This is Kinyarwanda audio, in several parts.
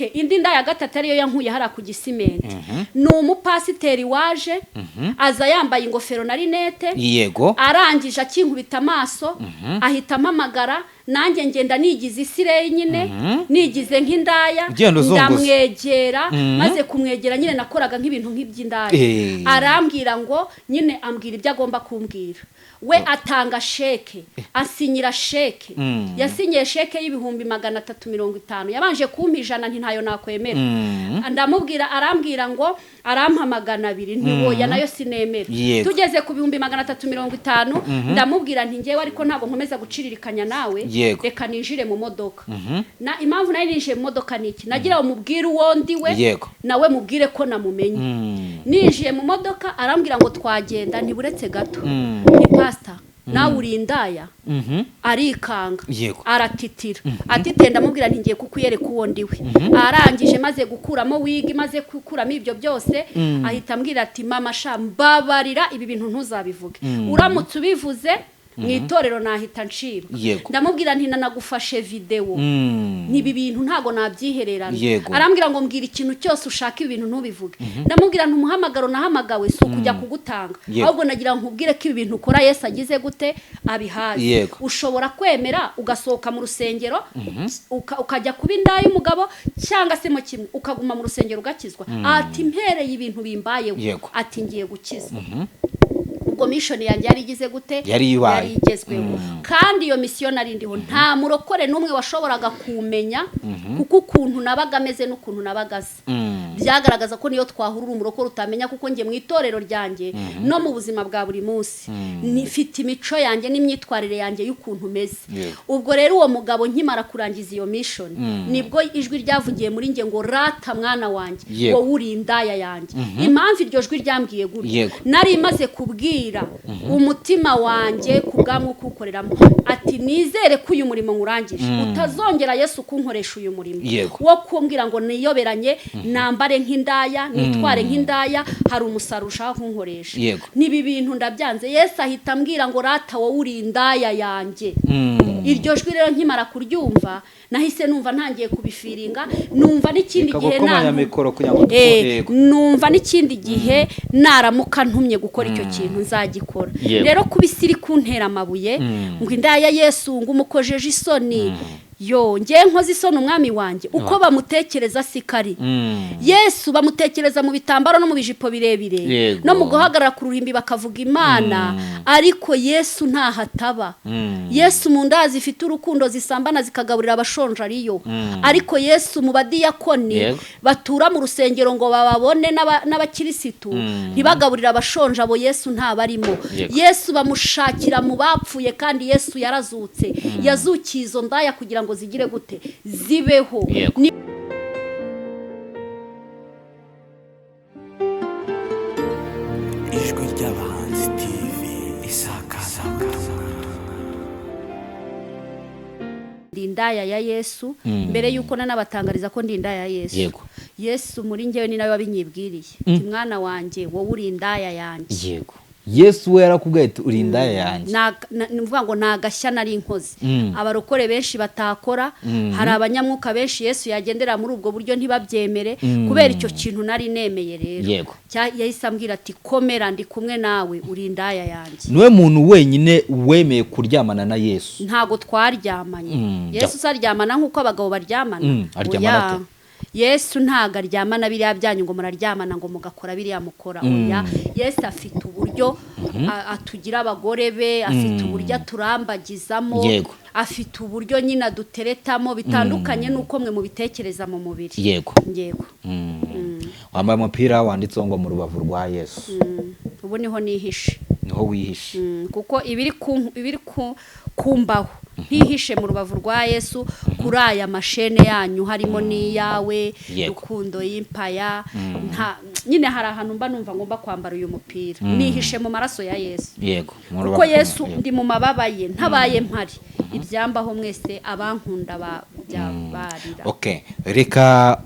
Okay, indi nda ya gatatu ariyo yankuye hariya ku Gisimenti, ni umupasiteri waje aza yambaye ingofero na rinete. Arangije akinkubita amaso, ahita ampamagara, nanjye ngenda nigize isireyi nyine, nigize nk'indaya. Ugenda uzunguza. Ndamwegera, maze kumwegera nyine nakoraga nk'ibintu nk'iby'indaya. Arambwira ngo nyine, ambwira ibyo agomba kumbwira, we atanga sheke, asinyira sheke. Yasinyiye sheke y'350,000. Yabanje kumpa 100, nti ntayo nakwemera. Ndamubwira, arambwira ngo arampa 200, ntiwoya nayo sinemera. Tugeze ku 350,000, ndamubwira nti ngewe ariko ntabwo nkomeza guciririkanya nawe. Reka ninjire mu modoka. Na impamvu nari ninjiye mu modoka ni iki? Nagira ngo mubwire uwo ndi we, nawe mubwire ko namumenye. Ninjiye mu modoka, arambwira ngo twagenda, ntiburetse gato, ni pasita nawe uri indaya. Arikanga. Aratitira, atitira. Ndamubwira nti ngiye kukwereka uwo ndiwe. Arangije, maze gukuramo wig, maze gukuramo ibyo byose, ahita ambwira ati: "Mama sha, mbabarira, ibi bintu ntuzabivuge. Uramutse ubivuze mu itorero nahita ncibwa." Ndamubwira nti nanagufashe videwo, n'ibi bintu ntabwo nabyihererana. Arambwira ngo mbwira ikintu cyose ushaka, ibi bintu ntubivuge. Ndamubwira nti umuhamagaro nahamagawe si ukujya kugutanga, ahubwo nagira ngo nkubwire ko ibi bintu ukora Yesu agize gute? Abihaze. Ushobora kwemera ugasohoka mu rusengero, ukajya kuba indaya y'umugabo, cyangwa se mo kimwe ukaguma mu rusengero ugakizwa. Ati mpereye ibintu bimbayeho, ati ngiye gukiza. Ubwo mission yanjye yari igize gute? Yari ibaye. Yari igezweho. Kandi iyo misiyo nari ndiho, nta murokore n'umwe washoboraga kumenya, kuko ukuntu nabaga ameze n'ukuntu nabaga asa byagaragaza ko niyo twahurura umurokore utamenya, kuko njye mu itorero ryanjye no mu buzima bwa buri munsi nifite imico yanjye n'imyitwarire yanjye y'ukuntu meze. Ubwo rero uwo mugabo, nkimara kurangiza iyo mission, nibwo ijwi ryavugiye muri njye ngo: "Rata mwana wanjye, wowe uri indaya yanjye." Impamvu iryo jwi ryambwiye gutya, nari maze kubwira umutima wanjye ku bwa Mwuka ukoreramo ati: "Nizere ko uyu murimo nkurangije utazongera Yesu kunkoresha uyu murimo wo kumbwira ngo niyoberanye, nambare nk'indaya, nitware nk'indaya. Hari umusaruro ushaka kunkoresha. Niba bintu ndabyanze." Yesu ahita ambwira ngo: "Rata wowe uri indaya yanjye." Iryo jwi rero nkimara kuryumva, nahise numva ntangiye kubifeelinga, numva n'ikindi Reka gihe gukomanya mikoro kugira ngo Numva n'ikindi gihe naramuka ntumye gukora icyo kintu nzagikora. Rero kuba isi iri kuntera amabuye ngo indaya, Yesu ngo umukojeje isoni, yo ngewe nkoze isoni umwami wanjye? Uko bamutekereza si kari. Yesu bamutekereza mu bitambaro no mu bijipo birebire, no mu guhagarara ku ruhimbi bakavuga Imana, ariko Yesu ntaho ataba. Yesu mu nda zifite urukundo, zisambana zikagaburira abashonje ariyo, ariko Yesu mu badiyakoni batura mu rusengero ngo bababone n'abakirisitu, ntibagaburire abashonje, abo Yesu ntabarimo. Yesu bamushakira mu bapfuye, kandi Yesu yarazutse. Yazukiye izo ndaya kugira ngo zigire gute? Zibeho. Ijwi ry'Abahanzi TV isakaza ubutumwa. Ndi indaya ya Yesu. Mbere y'uko nanabatangariza ko ndi indaya ya Yesu, Yesu muri njyewe ni nawe wabinyibwiriye ati: "Mwana wanjye, wowe uri indaya yanjye." Yego, Yesu we yarakubwiye ati: "Uri indaya yanjye." Ni ukuvuga ngo ni agashya nari nkoze abarokore benshi batakora. Hari abanyamwuka benshi Yesu yagendera muri ubwo buryo ntibabyemere. Kubera icyo kintu nari nemeye rero, yahise ambwira ati: "Komera, ndi kumwe nawe, uri indaya yanjye." Niwe muntu wenyine wemeye kuryamana na Yesu? Ntago twaryamanye. Yesu usaryamana nk'uko abagabo baryamana? Aryamana Oya. ate? Yesu ntago aryamana biriya byanyu ngo muraryamana, ngo mugakora biriya mukora. Oya, Yesu afite uburyo atugira abagore be, afite uburyo aturambagizamo, afite uburyo nyine aduteretamo bitandukanye n'uko mwe mubitekereza mu mubiri. Yego. Wambaye umupira wanditseho ngo "Mu rubavu rwa Yesu". Ubu niho nihishe. Niho wihishe? Kuko ibiri kumbaho ntihishe mu rubavu rwa Yesu kuri aya mashene yanyu, harimo n'iyawe, Rukundo y'impaya, nta nyine hari ahantu mba numva ngomba kwambara uyu mupira, nihishe mu maraso ya Yesu. Mu Kuko rubavu Yesu. ndi mu mababa ye, ntabaye mpari ibyambaho mwese abankunda byabarira. Okay, reka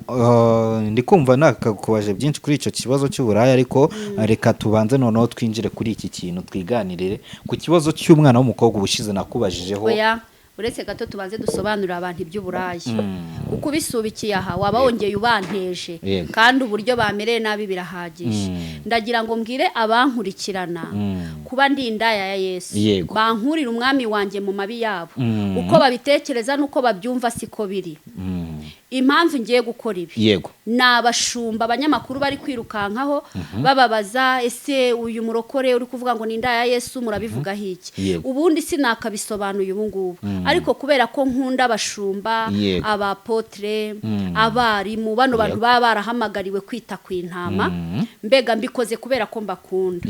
ndi kumva nakakubaje byinshi kuri icyo kibazo cy'uburaya, ariko reka tubanze noneho twinjire kuri iki kintu, twiganirire ku kibazo cy'umwana w'umukobwa ubushize nakubajijeho. Oya. Uretse gato tubanze dusobanurire abantu iby'uburaya, kuko ubisubikiye aha waba wongeye ubanteje. Kandi uburyo bamereye nabi birahagije. Ndagira ngo mbwire abankurikirana kuba ndi indaya ya Yesu, bankurira umwami wanjye mu mabi yabo. Uko babitekereza n'uko babyumva siko biri. Impamvu ngiye gukora ibi, ni abashumba, abanyamakuru bari kwirukankaho bababaza: "Ese uyu murokore uri kuvuga ngo ni indaya ya Yesu, murabivugaho iki?" Ubundi sinakabisobanuye ubu ngubu, ariko kubera ko nkunda abashumba, abapotre, abarimu, bano bantu baba barahamagariwe kwita ku intama, mbega mbikoze kubera ko mbakunda.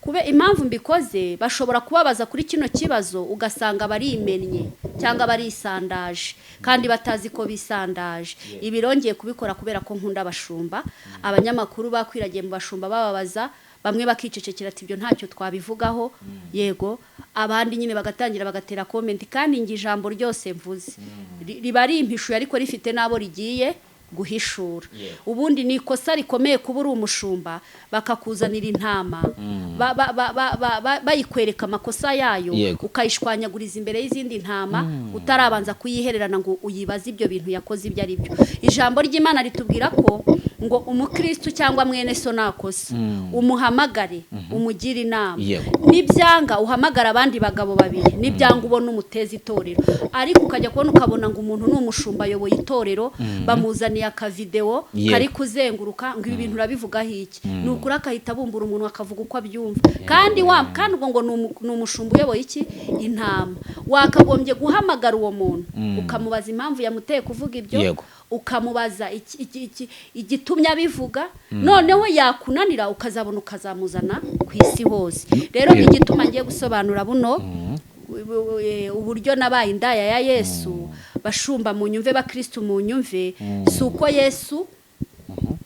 Kube impamvu mbikoze, bashobora kubabaza kuri kino kibazo, ugasanga barimennye cyangwa barisandaje kandi batazi ko bisandaje. Ibi rongeye kubikora kubera ko nkunda abashumba. Abanyamakuru bakwiragiye mu bashumba bababaza, bamwe bakicecekera ati: "Ibyo ntacyo twabivugaho." Yego, abandi nyine bagatangira bagatera comment, kandi njye ijambo ryose mvuze riba ari impishuye, ariko rifite n'abo rigiye guhishura. Ubundi ni ikosa rikomeye kuba uri umushumba, bakakuzanira intama, bayikwereka amakosa yayo, ukayishwanyaguriza imbere y'izindi ntama, utarabanza kuyihererana ngo uyibaze ibyo bintu yakoze ibyo ari byo. Ijambo ry'Imana ritubwira ko ngo umukristu cyangwa mwene so nakosa, umuhamagare, umugire inama. Nibyanga, uhamagara abandi bagabo babiri. Nibyanga, ubona umuteza itorero. Ariko ukajya kubona ukabona ngo umuntu ni umushumba, ayoboye itorero, bamuzaniye akavidewo kari kuzenguruka ngo: "Ibi bintu urabivugaho iki?" Ni ukuri, akahita abumbura umuntu akavuga uko abyumva. Kandi wa kandi ubwo ngo ni umushumba uyoboye iki? Intama. Wakagombye guhamagara uwo muntu, ukamubaza impamvu yamuteye kuvuga ibyo, ukamubaza igitumye abivuga. Noneho yakunanira, ukazabona ukazamuzana ku isi hose. Rero igituma ngiye gusobanura buno uburyo nabaye indaya ya Yesu, bashumba mu nyumve, bakristu mu nyumve, si uko Yesu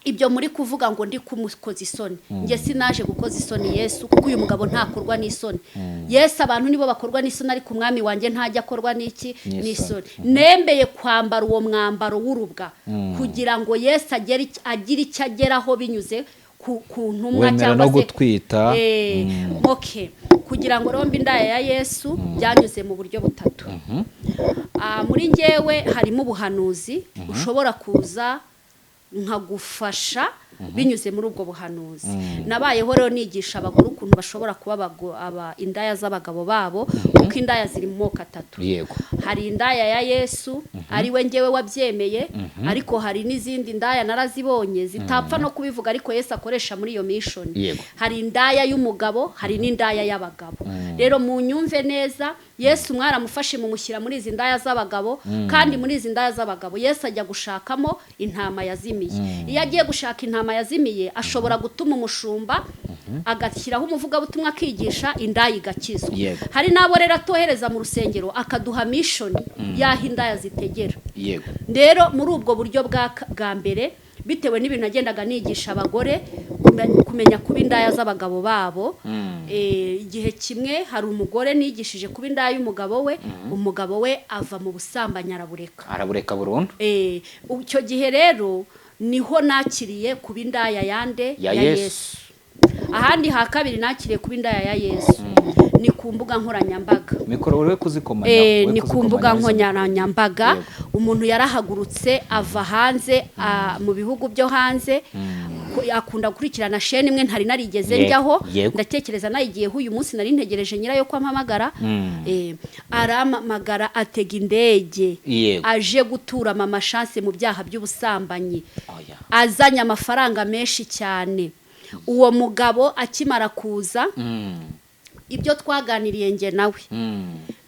ibyo muri kuvuga ngo ndi kumukoza isoni. Njye sinaje gukoza isoni Yesu, kuko uyu mugabo ntakorwa n'isoni. Yesu, abantu nibo bakorwa n'isoni, ariko umwami wanjye ntajya akorwa n'iki? N'isoni. N'isoni. Nembeye kwambara uwo mwambaro w'urubwa kugira ngo Yesu agire icyo ageraho binyuze ku ntumwa Wemera cyangwa no se gutwita. Okay. Kugira ngo rombe indaya ya Yesu byanyuze mu buryo butatu. Muri njyewe harimo ubuhanuzi, ushobora kuza nkagufasha binyuze muri ubwo buhanuzi. Nabayeho rero nigisha abagore ukuntu bashobora kuba indaya z'abagabo babo, kuko indaya ziri mu moko atatu. Hari indaya ya Yesu, ari we ngewe wabyemeye, ariko hari n'izindi ndaya narazibonye zitapfa no kubivuga, ariko Yesu akoresha muri iyo mission. Hari indaya y'umugabo, hari n'indaya y'abagabo. Rero mu nyumve neza, Yesu mwaramufashe mumushyira muri izi ndaya z'abagabo, kandi muri izi ndaya z'abagabo Yesu ajya gushakamo intama yazimiye. Iyo agiye gushaka intama yazimiye, ashobora gutuma umushumba, agashyiraho umuvugabutumwa, akigisha, indaya igakizwa. Hari n'abo rero atohereza mu rusengero, akaduha mission y'aho indaya zitegera. Rero muri ubwo buryo bwa mbere, bitewe n'ibintu nagendaga nigisha abagore kumenya kuba indaya z'abagabo babo, igihe kimwe hari umugore nigishije kuba indaya y'umugabo we, umugabo we ava mu busambanyi, arabureka. Arabureka burundu. Icyo gihe rero niho nakiriye kuba indaya yande? Ya Yesu. Ahandi ha kabiri nakiriye kuba indaya ya Yesu ni ku mbuga nkoranyambaga. Mikoro uri kuzikomanya. Uri Ni ku mbuga kuzikomanya. nkoranyambaga. Umuntu yarahagurutse ava hanze, mu bihugu byo hanze, akunda gukurikirana chaîne imwe ntari narigeze njyaho. Ndatekereza nayigiyeho uyu munsi, nari ntegereje nyirayo ko ampamagara. Arampamagara, atega indege, aje gutura Mama Chance mu byaha by'ubusambanyi, Oya. azanye amafaranga menshi cyane. Uwo mugabo akimara kuza, ibyo twaganiriye njye nawe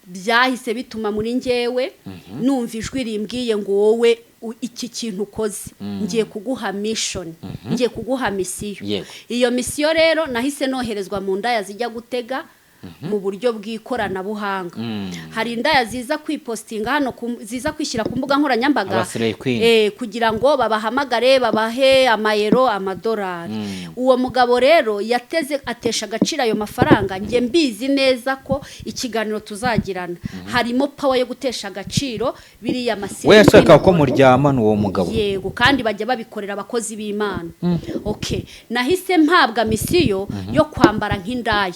byahise bituma muri njyewe numva ijwi rimbwiye ngo: "Wowe iki kintu ukoze, ngiye kuguha mission, ngiye kuguha mission." Iyo mission rero, nahise noherezwa mu ndaya zijya gutega mu buryo bw'ikoranabuhanga. Hari indaya ziza kwipostinga hano, ziza kwishyira ku mbuga nkoranyambaga, Aba slay queen. Kugira ngo babahamagare, babahe amayero, amadolari. Uwo mugabo rero yateze, atesha agaciro ayo mafaranga. Njye mbizi neza ko ikiganiro tuzagirana harimo power yo gutesha agaciro biriya masiyo. We yashakaga ko muryamana uwo mugabo? Yego, kandi bajya babikorera abakozi b'Imana. Okay, nahise mpabwa mission yo kwambara nk'indaya.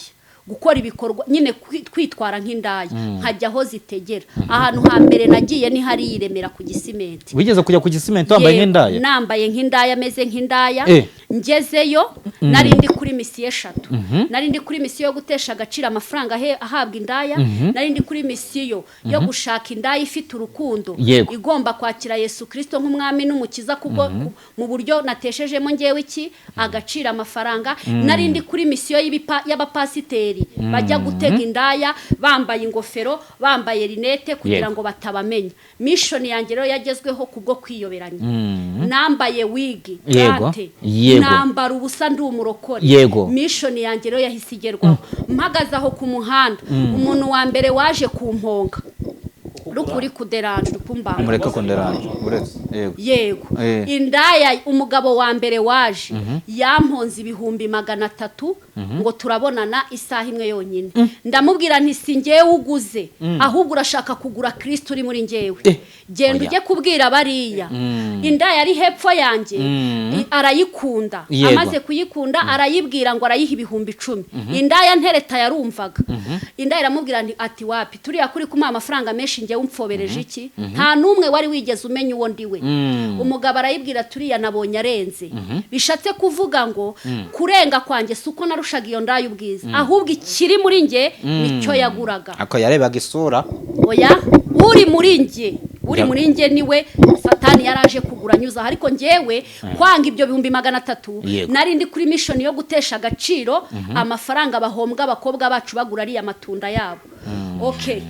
Gukora ibikorwa nyine, kwitwara nk'indaya, nkajya aho zitegera. Ahantu hambere nagiye ni hariya i Remera ku Gisimenti. Wigeze kujya ku Gisimenti wambaye Yego, nk'indaya? Nambaye nk'indaya, ameze nk'indaya. Ngezeyo nari ndi kuri mission eshatu. Nari ndi kuri mission yo gutesha agaciro amafaranga ahabwa indaya, nari ndi kuri mission yo gushaka indaya ifite urukundo igomba kwakira Yesu Kirisito nk'umwami n'umukiza, kubwo mu buryo nateshejemo ngewe iki agaciro amafaranga. Nari ndi kuri mission y'abapasiteri bajya gutega indaya bambaye ingofero, bambaye lunettes, kugira ngo batabamenya. Mission yanjye rero yagezweho kubwo kwiyoberanya. Nambaye wig, plate, nambara ubusa, ndi umurokore. Mission yanjye rero yahise igerwaho. Mpagaze aho ku muhanda, umuntu wa mbere waje kumponga rukuri kuderanje, uri kumbanga. Mureke kunderanje, uretse, yego. Yego. Indaya, umugabo wa mbere waje yamponze 300,000 ngo turabonana isaha imwe yonyine. Ndamubwira nti: "Si ngewe uguze, ahubwo urashaka kugura Kirisito uri muri ngewe. Genda Oya. ujye kubwira bariya." Indaya ari hepfo yanjye, arayikunda. Amaze kuyikunda arayibwira ngo arayiha 10,000. Indaya ntereta yarumvaga. Indaya iramubwira nti ati: "Wapi, turiya kuri kumuha amafaranga menshi, ngewe umfobereje iki? Nta n'umwe wari wigeze umenya uwo ndi we." Umugabo arayibwira: "Turiya nabonye arenze." Bishatse kuvuga ngo kurenga kwanjye si uko narushaga iyo ndaya ubwiza, ahubwo ikiri muri nge nicyo yaguraga. Ako yarebaga isura. Oya, uri muri nge, uri muri nge niwe Satani yaraje kugura anyuza aho. Ariko ngewe kwanga ibyo 300,000, nari ndi kuri mission yo gutesha agaciro amafaranga bahombwa abakobwa bacu bagura ariya matunda yabo. Okay.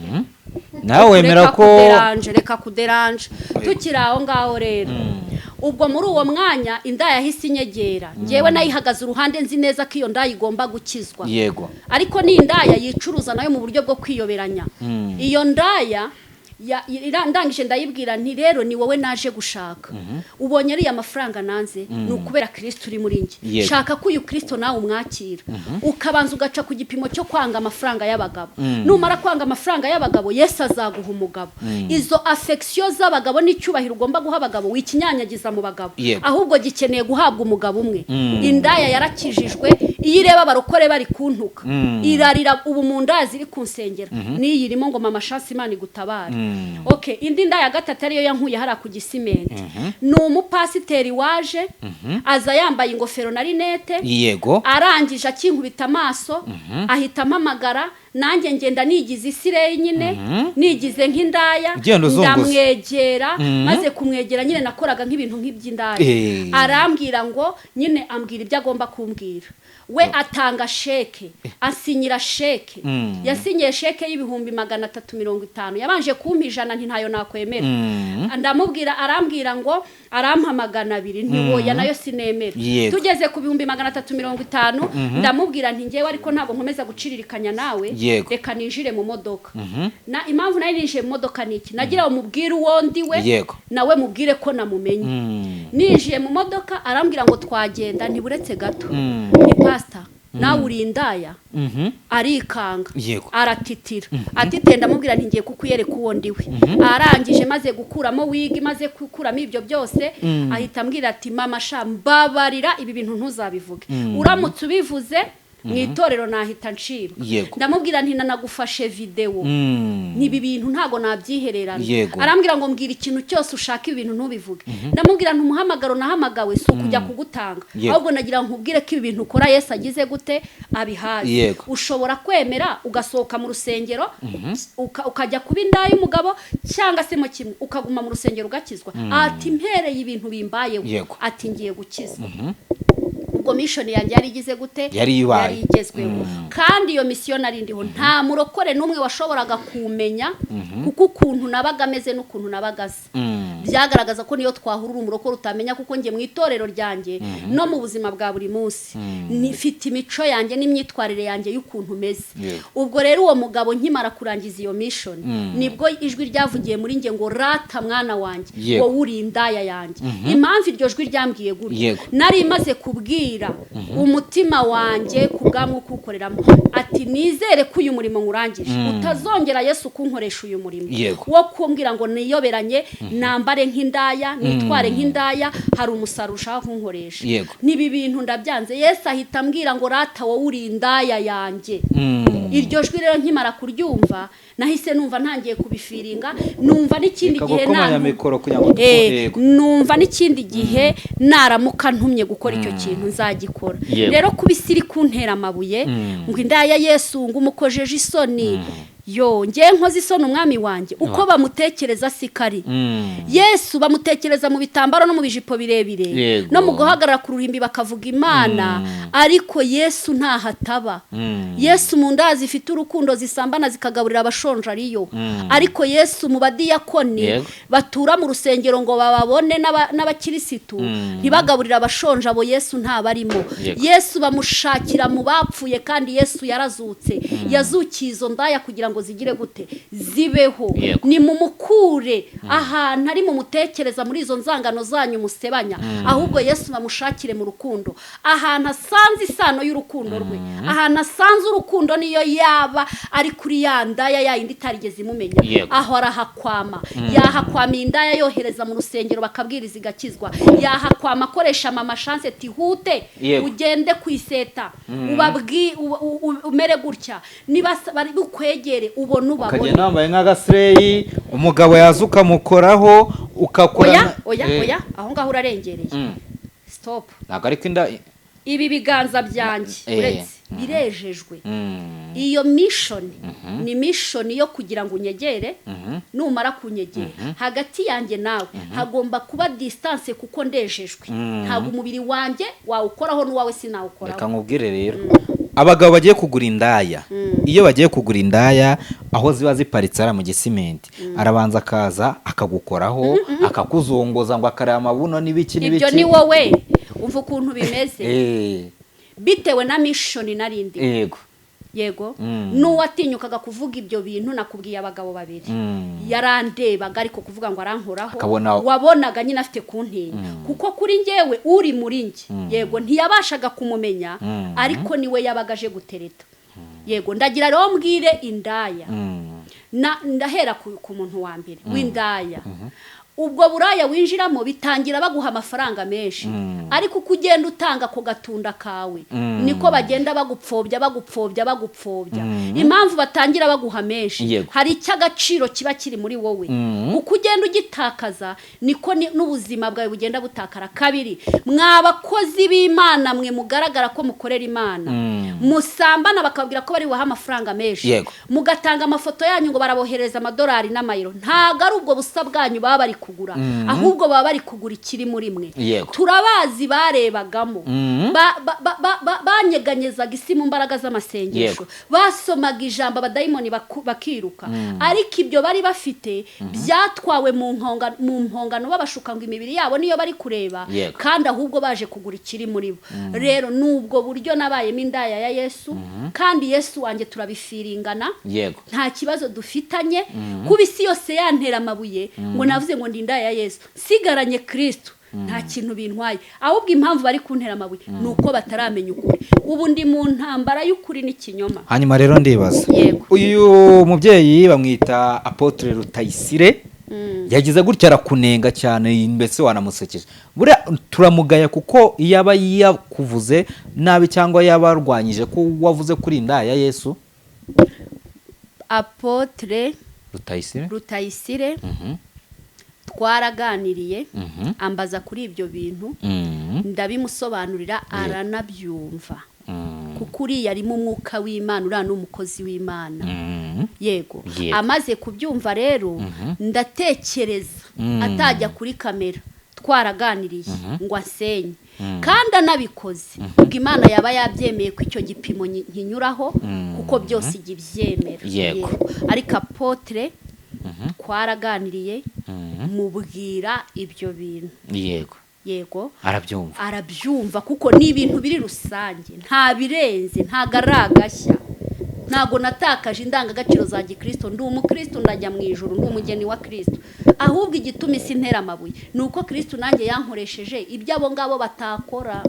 Nawe wemera Reka ko kuderanje, reka kuderanje. Tukiri aho ngaho rero, ubwo muri uwo mwanya indaya yahise inyegera. Ngewe nayihagaze uruhande, nzi neza ko iyo ndaya igomba gukizwa. Ariko ni indaya yicuruza nayo mu buryo bwo kwiyoberanya. Iyo ndaya ndangije ndayibwira nti: "Rero ni wowe naje gushaka. Ubonye ariya mafaranga nanze, ni ukubera Kirisito uri muri njye. Shaka ko uyu Kirisito nawe umwakira, ukabanza ugaca ku gipimo cyo kwanga amafaranga y'abagabo. Numara kwanga amafaranga y'abagabo, Yesu azaguha umugabo. Izo affection z'abagabo n'icyubahiro ugomba guha abagabo, wikinyanyagiza mu bagabo, ahubwo gikeneye guhabwa umugabo umwe." Indaya yarakijijwe. Iyo ireba abarokore bari kuntuka irarira. Ubu mu ndaya ziri kunsengera n'iyi irimo ngo: "Mama Shansi, Imana igutabare." Okay, indi ndaya gatatu ariyo yankuye hariya ku Gisimenti ni umupasiteri waje aza yambaye ingofero na lunettes. Arangije akinkubita amaso ahita ampamagara, nanjye ngenda nigize isireyi nyine, nigize nk'indaya. Ugenda uzunguza. Ndamwegera. Maze kumwegera nyine nakoraga nk'ibintu nk'iby'indaya. Arambwira ngo nyine ambwira ibyo agomba kumbwira, we atanga chèque, asinyira chèque. Yasinyiye chèque y'350,000. Yabanje kumpa 100, nti: "Ntayo nakwemera." Ndamubwira, arambwira ngo arampa 200, ntiwoya nayo sinemera. Tugeze ku 350,000, ndamubwira nti: "Ngewe ariko ntabwo nkomeza guciririkanya nawe. Reka ninjire mu modoka." Na impamvu nayo ninjiye mu modoka ni iki? Nagira ngo mubwire uwo ndi we, nawe mubwire ko namumenye. Ninjiye mu modoka arambwira ngo twagenda, ntiburetse gato, ni pasita nawe uri indaya. Arikanga, aratitira, atitenda. Ndamubwira nti: "Ngiye kukwereka uwo ndiwe." Arangije maze gukuramo wig, maze gukuramo ibyo byose, ahita ambwira ati: "Mama sha, mbabarira, ibi bintu ntuzabivuge. Uramutse ubivuze mu itorero nahita ncibwa." Ndamubwira nti: "Nanagufashe videwo, n'ibi bintu ntabwo nabyihererana." Arambwira ngo: "Mbwira ikintu cyose ushaka, ibi bintu ntubivuge." Ndamubwira nti: "Umuhamagaro nahamagawe si ukujya kugutanga, ahubwo nagira ngo nkubwire ko ibi bintu ukora Yesu agize gute? Abihaze. Ushobora kwemera ugasohoka mu rusengero, ukajya kuba indaya y'umugabo, cyangwa se mo kimwe ukaguma mu rusengero ugakizwa." Ati: "Mpereye ibintu bimbayeho," ati: "Ngiye gukizwa." Ubwo mission yanjye yari igize gute? Yari ibaye. Yari igezweho. Kandi iyo mission nari ndiho, nta murokore n'umwe washoboraga kumenya, kuko ukuntu nabaga ameze n'ukuntu nabaga asa byagaragaza ko niyo twahurura umurokore utamenya, kuko njye mu itorero ryanjye no mu buzima bwa buri munsi nifite imico yanjye n'imyitwarire yanjye y'ukuntu meze. Ubwo rero uwo mugabo nkimara kurangiza iyo mission, nibwo ijwi ryavugiye muri njye ngo: "Rata mwana wanjye, wowe uri indaya yanjye." Impamvu iryo jwi ryambwiye gutyo, nari maze kubwira umutima wanjye ku bwa Mwuka uwukoreramo ati: "Nizere ko uyu murimo nkurangije, utazongera Yesu kunkoresha uyu murimo wo kumbwira ngo niyoberanye nambara." Nambare nk'indaya, nitware nk'indaya, hari umusaruro ushaka kunkoresha. Nibi bintu ndabyanze. Yesu ahita ambwira ngo rata wowe uri indaya yanjye. Iryo jwi rero nkimara kuryumva nahise numva ntangiye kubifiringa, numva n'ikindi Reka gihe gukomanya mikoro kugira ngo yego. Numva n'ikindi gihe naramuka ntumye gukora icyo kintu nzagikora. Rero kuba isi iri kuntera amabuye ngo indaya Yesu, ngo umukojeje isoni, yo ngewe nkoze isoni umwami wanjye uko bamutekereza sikari. Yesu bamutekereza mu bitambaro no mu bijipo birebire, no mu guhagarara ku ruhimbi bakavuga Imana, ariko Yesu ntahataba. Yesu mu nda zifite urukundo zisambana zikagaburira abashonje ariyo, ariko Yesu mu badiyakoni batura mu rusengero ngo bababone n'abakirisitu ntibagaburira abashonje, abo Yesu ntabarimo. Yesu bamushakira mu bapfuye, kandi Yesu yarazutse, yazukiye izo ndaya kugira ngo zigire gute? Zibeho. Ni mumukure ahantu ari mumutekereza muri izo nzangano zanyu musebanya, ahubwo Yesu bamushakire mu rukundo, ahantu asanze isano y'urukundo rwe, ahantu asanze urukundo, niyo yaba ari kuri ya ndaya yayindi itarigeze imumenya, aho arahakwama. Yahakwama indaya yohereza mu rusengero bakabwiriza igakizwa, yahakwama akoresha mama Chance tihute, ugende ku iseta ubabwi umere gutya, niba bari bukwegere ubone ubabone. Ukagenda wambaye nk'agasireyi, umugabo yaza ukamukoraho ukakora. Oya, oya, oya, aho ngaho urarengereye. Stop. Ntabwo ariko inda Ibi biganza byanjye, uretse birejejwe. Iyo mission ni mission yo kugira ngo unyegere. Numara kunyegera, hagati yanjye nawe hagomba kuba distance, kuko ndejejwe. Ntabwo umubiri wanjye wawukoraho n'uwawe sinawukoraho. Reka nkubwire rero, abagabo bagiye kugura indaya, iyo bagiye kugura indaya aho ziba ziparitse hariya mu Gisimenti, arabanza akaza akagukoraho, akakuzunguza, ngo akareba amabuno n'ibiki n'ibiki. Ibyo ni wowe umva ukuntu bimeze, bitewe na mission narindi. Yego. N'uwatinyukaga kuvuga ibyo bintu, nakubwiye abagabo babiri, yarandebaga, ariko kuvuga ngo arankoraho, wabonaga nyine afite kuntinya, kuko kuri njyewe uri muri njye, yego, ntiyabashaga kumumenya, ariko niwe yabaga aje gutereta. Yego, ndagira rero mbwire indaya, ndahera ku muntu wa mbere w'indaya. Ubwo buraya winjiramo bitangira baguha amafaranga menshi, ariko uko ugenda utanga ako gatunda kawe, niko bagenda bagupfobya, bagupfobya, bagupfobya. Impamvu batangira baguha menshi, hari icy'agaciro kiba kiri muri wowe. Uko ugenda ugitakaza niko n'ubuzima bwawe bugenda butakara. Kabiri, mwa bakozi b'Imana mwe mugaragara ko mukorera Imana, musambana bakababwira ko bari bubahe amafaranga menshi, mugatanga amafoto yanyu ngo barabohereza amadolari n'amayero, ntabwo ari ubwo busa bwanyu baba bari kugura, ahubwo baba bari kugura ikiri muri mwe. Turabazi barebagamo, banyeganyezaga isi mu mbaraga z'amasengesho, basomaga ijambo abadayimoni bakiruka, ariko ibyo bari bafite byatwawe mu mpongano, babashuka ngo imibiri yabo niyo bari kureba, kandi ahubwo baje kugura ikiri muri bo. Rero nubwo buryo nabayemo indaya ya Yesu, kandi Yesu wanjye turabifiringana, nta kibazo dufitanye. Kuba isi yose yantera amabuye ngo navuze ngo ndi indaya ya Yesu, nsigaranye Kristo, nta kintu bintwaye. Ahubwo impamvu bari kuntera amabuye ni uko bataramenya ukuri. Ubu ndi mu ntambara y'ukuri n'ikinyoma. Hanyuma rero ndibaza, uyu mubyeyi bamwita Apotre Rutayisire, yagize gutya arakunenga cyane, mbese wanamusekeje. Buriya turamugaya kuko iyo aba yakuvuze nabi cyangwa yaba arwanyije ko wavuze kuri indaya ya Yesu. Apotre Rutayisire. Rutayisire twaraganiriye, ambaza kuri ibyo bintu, ndabimusobanurira aranabyumva, kuko uriya arimo umwuka w'Imana, uriya ni umukozi w'Imana. Yego. Amaze kubyumva rero, ndatekereza atajya kuri kamera twaraganiriye ngo asenye, kandi anabikoze ubwo Imana yaba yabyemeye ko icyo gipimo nkinyuraho, kuko byose ijya ibyemera. Ariko Apotre twaraganiriye, mubwira ibyo bintu. Yego. Arabyumva. Arabyumva, kuko ni ibintu biri rusange, nta birenze, ntago ari agashya. Ntago natakaje indangagaciro za gikristo, ndi umukristo, ndajya mu ijuru, ndi umugeni wa Kristo. Ahubwo igituma isi ntera amabuye ni uko Kristo nanjye yankoresheje ibyo abo ngabo batakora.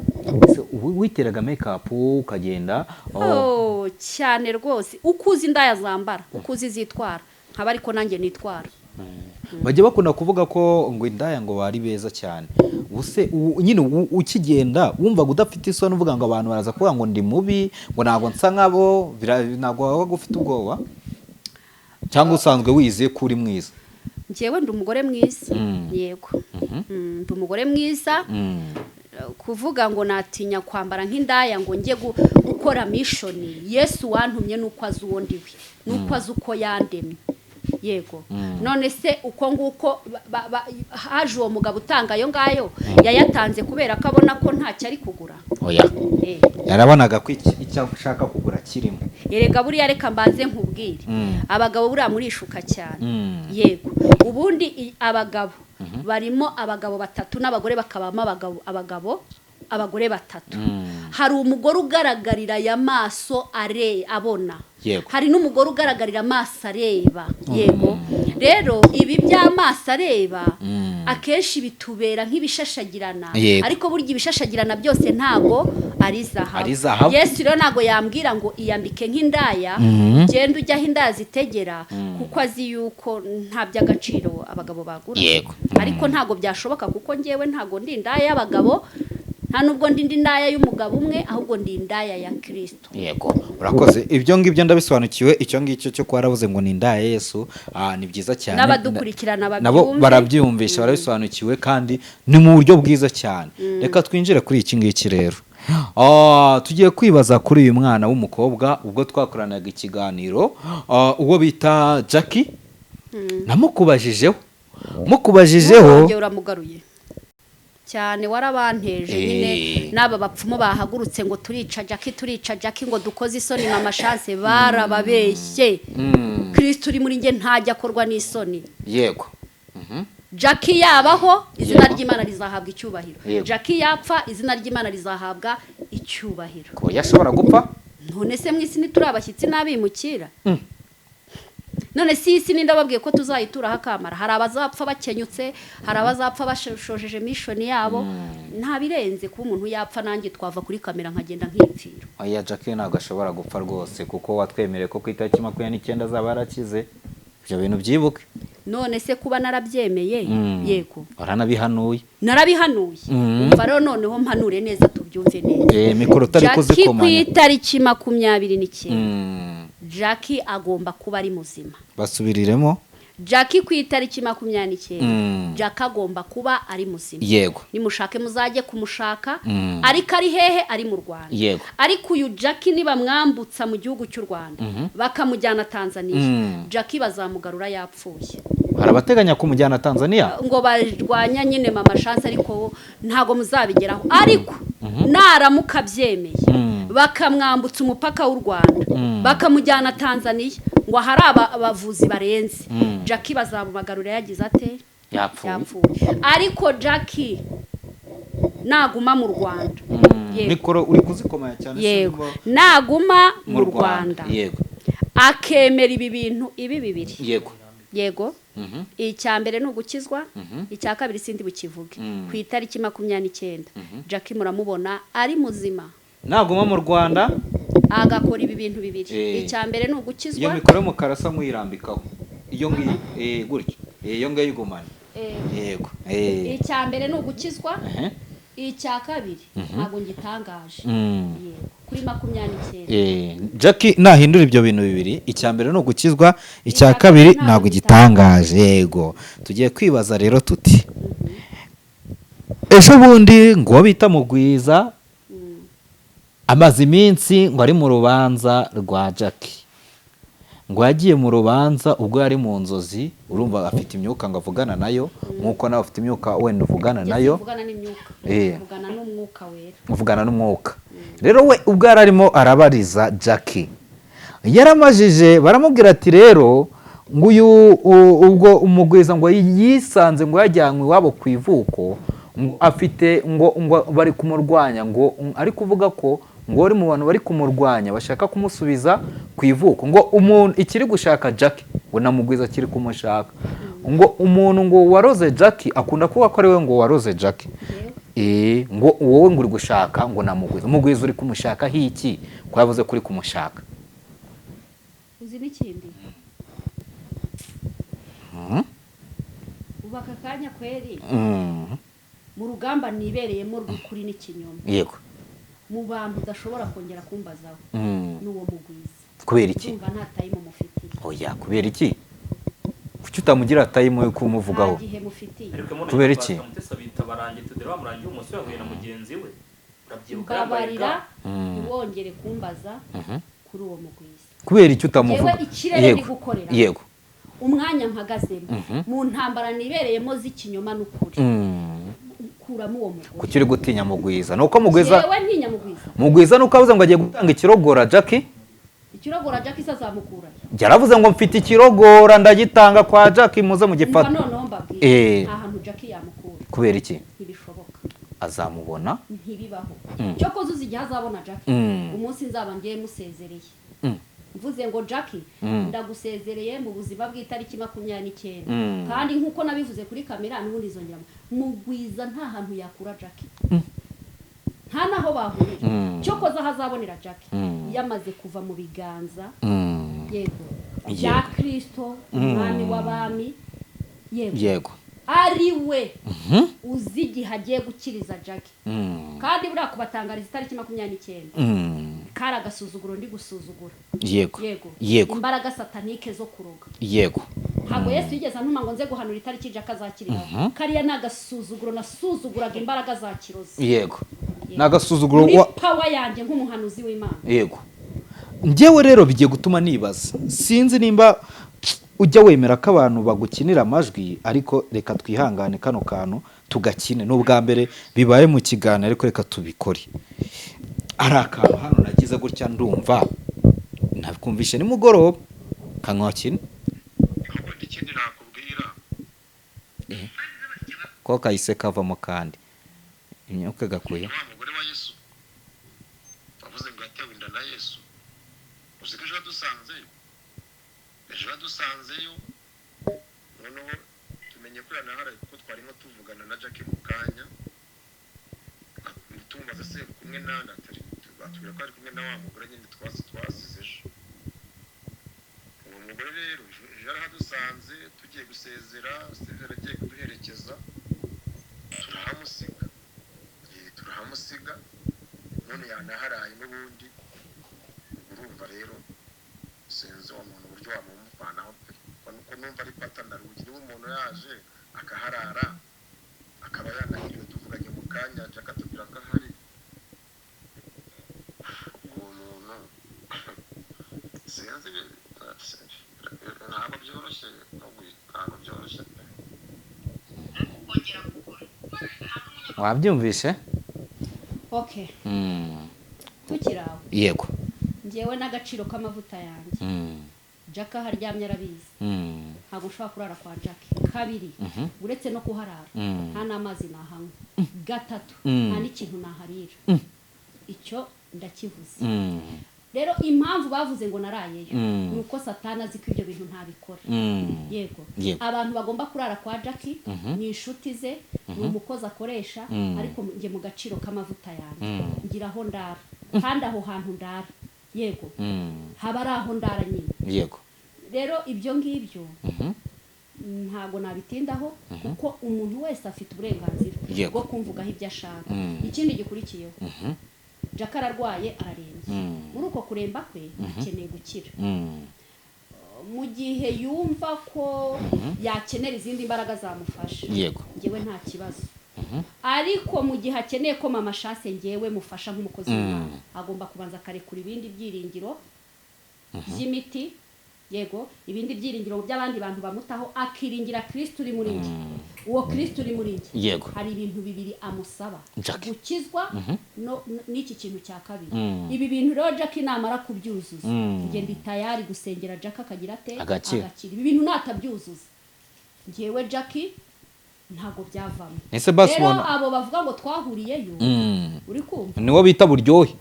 Ese witeraga make-up ukagenda? Oh, cyane rwose. Uko uzi indaya zambara, uko uzi zitwara, nkaba ariko nanjye nitwara. Bajya bakunda kuvuga ko ngo indaya ngo bari beza cyane. Ubuse nyine ukigenda wumvaga udafite isoni, uvuga ngo abantu baraza kuvuga ngo ndi mubi, ngo ntabwo nsa nkabo, ntabwo wabaga ufite ubwoba, cyangwa usanzwe wizeye ko uri mwiza? Njyewe ndi umugore mwiza. Yego. Ndi umugore mwiza. Kuvuga ngo natinya kwambara nk'indaya ngo njye gukora mission, Yesu wantumye nuko azi uwo ndiwe, nuko azi uko yandemye. Yego. None se uko nguko haje uwo mugabo utanga ayo ngayo, yayatanze kubera ko abona ko ntacyo ari kugura? Oya. Yarabonaga ko icyo ashaka kugura kirimo. Erega buriya reka mbanze nkubwire, abagabo buriya murishuka cyane. Yego, ubundi abagabo barimo abagabo batatu n'abagore bakabamo abagabo abagore batatu. Hari umugore ugaragarira aya maso abona. Hari n'umugore ugaragarira amaso areba. Yego. Rero ibi by'amaso areba akenshi bitubera nk'ibishashagirana, ariko burya ibishashagirana byose ntago ari zahabu. Yesu rero ntago yambwira ngo iyambike nk'indaya, genda ujya aho indaya zitegera, kuko azi yuko nta by'agaciro abagabo bagura. Ariko ntago byashoboka, kuko ngewe ntago ndi indaya y'abagabo, nta nubwo ndi indaya y'umugabo umwe, ahubwo ndi indaya ya Kristo. Yego, urakoze. Ibyo ngibyo ndabisobanukiwe. Icyo ngicyo cyo kwarabuze ngo ni indaya Yesu, ni byiza cyane. N'abadukurikirana nabo barabyumvisha, barabisobanukiwe, kandi ni mu buryo bwiza cyane. Reka twinjire kuri iki ngiki rero. Tugiye kwibaza kuri uyu mwana w'umukobwa ubwo twakoranaga ikiganiro, uwo bita Jackie. Namukubajijeho, mukubajijeho uramugaruye cyane, warabanteje nyine. N'aba bapfumu bahagurutse ngo turica Jackie, turica Jackie, ngo dukoze isoni Mama Chance, barababeshye. Kristo uri muri nge ntajya akorwa n'isoni. Yego. Jackie yabaho, izina ry'Imana rizahabwa icyubahiro. Jackie yapfa, izina ry'Imana rizahabwa icyubahiro. Ko yashobora gupfa? None se mu isi nituri abashyitsi n'abimukira? None si isi ninde babwiye ko tuzayitura hakamara? Hari abazapfa bakenyutse, hari abazapfa bashojeje mission yabo. Nta birenze kuba umuntu yapfa, nanjye twava kuri kamera nkagenda nkipfira. Oya, Jackie ntabwo ashobora gupfa rwose, kuko watwemereye ko ku itariki 29 azaba yarakize. Ibyo bintu byibuke. None se kuba narabyemeye? Yego. Waranabihanuye. Narabihanuye. Umva rero noneho mpanure neza tubyumve neza. Mikoro utari kuzikomanya. Jackie ku itariki 29. Jackie agomba kuba ari muzima. Basubiriremo. Jackie ku itariki 29. Jackie agomba kuba ari muzima. Yego. Nimushake muzajye kumushaka, ariko ari hehe? Ari mu Rwanda. Yego. Ariko uyu Jackie nibamwambutsa mu gihugu cy'u Rwanda bakamujyana Tanzania, Jackie bazamugarura yapfuye. Harabateganya kumujyana Tanzania ngo barwanya nyine Mama Chance, ariko ntago muzabigeraho. Ariko naramuka byemeye bakamwambutsa umupaka w'u Rwanda bakamujyana Tanzania ngo hari abavuzi barenze, Jackie bazamubagarura yagize ate? Yapfuye. Ariko Jackie naguma mu Rwanda. Yego. Mikoro uri kuzikomaya cyane. Yego. Naguma mu Rwanda. Yego. Akemera ibi bintu ibi bibiri. Yego. Yego. Icya mbere ni ugukizwa, icya kabiri sindi bukivuge. Ku itariki 29 Jackie muramubona ari muzima. Naguma mu Rwanda agakora ibi bintu bibiri. Icya mbere ni ugukizwa. Iyo mikoro y'umukara asa nk'uyirambikaho. Iyo ngiyo gutyo. Iyo ngiyo yigumana. Yego. Icya mbere ni ugukizwa. Icya kabiri ntago ngitangaje. Yego. Kuri 29. Jackie nahindura ibyo bintu bibiri, icya mbere ni ugukizwa, icya kabiri ntago gitangaje. Yego. Tugiye kwibaza rero tuti ejo bundi ngo bita Mugwiza amaze iminsi ngo ari mu rubanza rwa Jackie, ngo yagiye mu rubanza ubwo yari mu nzozi, urumva afite imyuka ngo avugana nayo, nkuko nawe afite imyuka wenda uvugana nayo, uvugana n'umwuka. Rero we ubwo yari arimo arabariza Jackie, yaramajije baramubwira ati rero ngo uyu ubwo Umugwiza ngo yisanze ngo yajyanywe iwabo ku ivuko, afite ngo bari kumurwanya, ngo ari kuvuga ko ngo uri mu bantu bari kumurwanya bashaka kumusubiza ku ivuko, ngo umuntu ikiri gushaka Jackie ngo namugwiza kiri kumushaka, ngo umuntu ngo waroze Jackie akunda kuba ko ari we ngo waroze Jackie, ngo wowe ngo uri gushaka ngo namugwiza, Mugwiza uri kumushaka hiki ko yavuze kuri kumushaka? Uzi n'ikindi? Ubu aka kanya kweri mu rugamba nibereyemo rw'ukuri n'ikinyoma, Yego. mu bantu udashobora kongera kumbazaho n'uwo Mugwiza. Kubera iki? Ndumva nta time mufitiye. Oya, kubera iki? Kuki utamugira time yo kumuvugaho? Nta gihe mufitiye. Ariko mbona Kubera iki? Pastor Mutesi abita Barangi tudere bamurangiye umunsi yahuye na mugenzi we, urabyibuka yambaye Mbabarira, ga. ntiwongere kumbaza kuri uwo Mugwiza. Kubera iki utamuvuga? Yewe, ikirere ndi gukorera. Umwanya mpagazemo mu ntambara nibereyemo z'ikinyoma n'ukuri, kuramo uwo mugore. Kuki uri gutinya Mugwiza? Nuko Mugwiza Yewe, ntinya Mugwiza. Mugwiza nuko avuze ngo agiye gutanga ikirogora Jackie. Ikirogora Jackie se azamukura? Yaravuze ngo mfite ikirogora, ndagitanga kwa Jackie, muze Mva. mugifata. Noneho mbabwire, nta hantu Jackie yamukura. Kubera iki? Ntibishoboka. Azamubona. Ntibibaho. Cyokoze uzi igihe azabona Jackie? Umunsi nzaba ngiye musezereye, mvuze ngo Jackie, ndagusezereye mu buzima bw'itariki 29. Kandi nk'uko nabivuze kuri kamera, n'ubundi izongera. Mugwiza nta hantu yakura Jackie, nta n'aho bahurira. Cyokoze aho azabonera Jackie, yamaze kuva mu biganza, yego, bya Kirisito umwami w'abami, yego, ari we uzi igihe agiye gukiriza Jackie. Kandi buriya kubatangariza itariki 29 kari agasuzuguro ndi gusuzugura, yego, imbaraga satanike zo kuroga. Ntabwo Yesu yigeze antuma ngo nze guhanura itariki Jackie azakiriraho. Kariya ni agasuzuguro nasuzuguraga imbaraga za kirozi. Yego, ni agasuzuguro. Muri power yanjye nk'umuhanuzi w'Imana. Yego. Njyewe rero bigiye gutuma nibaza, sinzi nimba ujya wemera ko abantu bagukinira amajwi, ariko reka twihangane kano kantu tugakine. Ni ubwa mbere bibaye mu kiganiro, ariko reka tubikore. Ari akantu hano nagize gutya, ndumva nakumvishe nimugoroba, kanwakine. Ahubwo ikindi nakubwira, Ko kahise kavamo kandi imyuka gakuye. Wa mugore wa Yesu wavuze ngo yatewe inda na Yesu, uzi ko ejo yadusanzeyo? Ejo yadusanzeyo, noneho tumenye ko yanaharaye, kuko twarimo tuvugana na Jackie mu kanya, tumubaza se uri kumwe nande, atari batubwira ko ari kumwe na wa mugore nyine twasize ejo. Uwo mugore rero ejo yarahadusanze tugiye gusezera. Steven agiye kuduherekeza turahamusiga. Turahamusiga, none yanaharaye n'ubundi. Urumva rero sinzi uwo muntu uburyo wamumuvanaho pe, ko numva ari patana rugi. Niba umuntu yaje akaharara, akaba yanahiriwe, tuvuganye mu kanya Jack atubwira ko ahari, uwo muntu sinzi, ntabwo byoroshye, ntabwo byoroshye pe. Wabyumvishe? Okay, tukiri aho, ngewe n'agaciro k'amavuta yanjye, Jack aho aryamye arabizi. Ntabwo ushobora kurara kwa Jack. Kabiri, uretse no kuharara, nta n'amazi nahanywa. Gatatu, nta n'ikintu naharira. Icyo ndakivuze. Rero impamvu bavuze ngo narayeyo, ni uko Satani azi ko ibyo bintu ntabikora. Yego. Abantu bagomba kurara kwa Jackie ni inshuti ze, ni umukozi akoresha, ariko njye mu gaciro k'amavuta yanjye ngira aho ndara, kandi aho hantu ndara, yego, haba ari aho ndara nyine. Rero ibyo ngibyo ntabwo nabitindaho, kuko umuntu wese afite uburenganzira bwo kumvugaho ibyo ashaka. Ikindi gikurikiyeho, Jack ararwaye, ararembye. Muri uko kuremba kwe akeneye gukira. Mu gihe yumva ko yakenera izindi mbaraga zamufasha, ngewe nta kibazo. Ariko mu gihe akeneye ko mama Shase ngewe mufasha nk'umukozi w'Imana, agomba kubanza akarekura ibindi byiringiro by'imiti, yego, ibindi byiringiro by'abandi bantu bamutaho, akiringira Kristo uri muri njye. Uwo Kristo uri muri njye, hari ibintu bibiri amusaba: Jackie. gukizwa no n'iki kintu cya kabiri. Ibi bintu rero Jack namara kubyuzuza, njye ndi tayari gusengera Jack akagira ate? Agakira. Ibi bintu natabyuzuza, njyewe Jackie ntabwo byavamo. Ese basi Rero ubona abo bavuga ngo twahuriyeyo, uri kumva? Niwo bita Buryohe,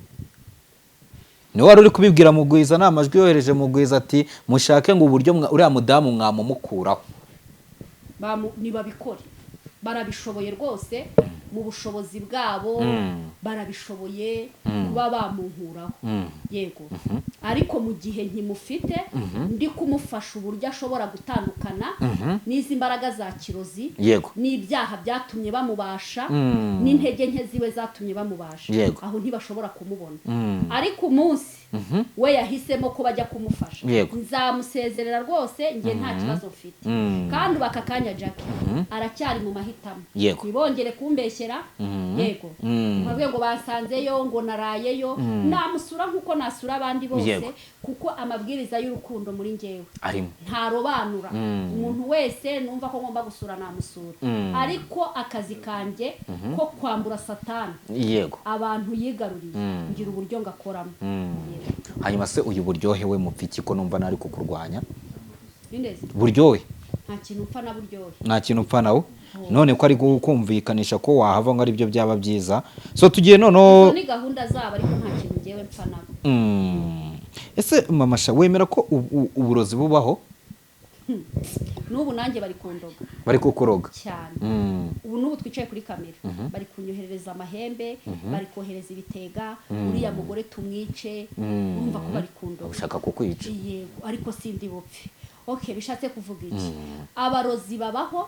niwe wari uri kubibwira Mugwiza. Ni amajwi yohereje Mugwiza ati mushake ngo uburyo uriya mudamu mwamumukuraho. Nibabikore, barabishoboye rwose. Mu bushobozi bwabo barabishoboye kuba bamunkuraho, yego, ariko mu gihe nkimufite ndi kumufasha uburyo ashobora gutandukana n'izi mbaraga za kirozi n'ibyaha byatumye bamubasha n'intege nke ziwe zatumye bamubasha, aho ntibashobora kumubona. Ariko umunsi we yahisemo ko bajya kumufasha, nzamusezerera rwose, njye nta kibazo mfite. Kandi ubu aka kanya Jackie aracyari mu mahitamo. Ntibongere kumbeshyera, yego, nkavuge ngo basanzeyo, ngo narayeyo. Namusura nk'uko nasura abandi bose, kuko amabwiriza y'urukundo muri njyewe arimo, ntarobanura. Umuntu wese numva ko ngomba gusura namusura, ariko akazi kanjye ko kwambura Satani abantu yigaruriye, ngira uburyo ngakoramo. Hanyuma se uyu Buryohe we mupfiki ko numva nari kukurwanya? Buryohe nta kintu upfa na Buryohe. Nta kintu upfa nawe. None ko ari kumvikanisha ko wahava ngo ari byo byaba byiza. So tugiye noneho ni gahunda zabo, ariko nta kintu ngewe mpfa nabo. Ese mama Sha, wemera ko uburozi bubaho? N'ubu nanjye bari kundoga. Bari kukuroga cyane. Ubu n'ubu twicaye kuri kamera bari kunyoherereza amahembe, bari kohereza ibitega, uriya mugore tumwice, urumva ko bari kundoga. Ushaka kukwica. Yego, ariko sindi bupfe. Okay, bishatse kuvuga iki? Abarozi babaho,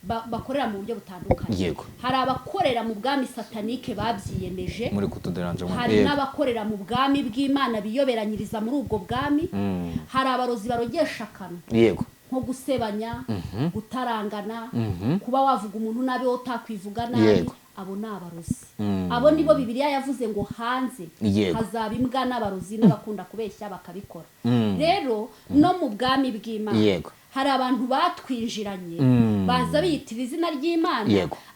bakorera mu buryo butandukanye. Hari abakorera mu bwami satanike babyiyemeje, muri kutuderanje, hari n'abakorera mu bwami bw'Imana biyoberanyiriza muri ubwo bwami. Hari abarozi barogesha akanwa, nko gusebanya, gutarangana, kuba wavuga umuntu nabi wowe utakwivuga nabi. Abo ni abarozi. Abo nibo Bibiliya yavuze ngo hanze hazaba imbwa n'abarozi n'abakunda kubeshya bakabikora. Rero no mu bwami bw'Imana hari abantu batwinjiranye, baza biyitira izina ry'Imana,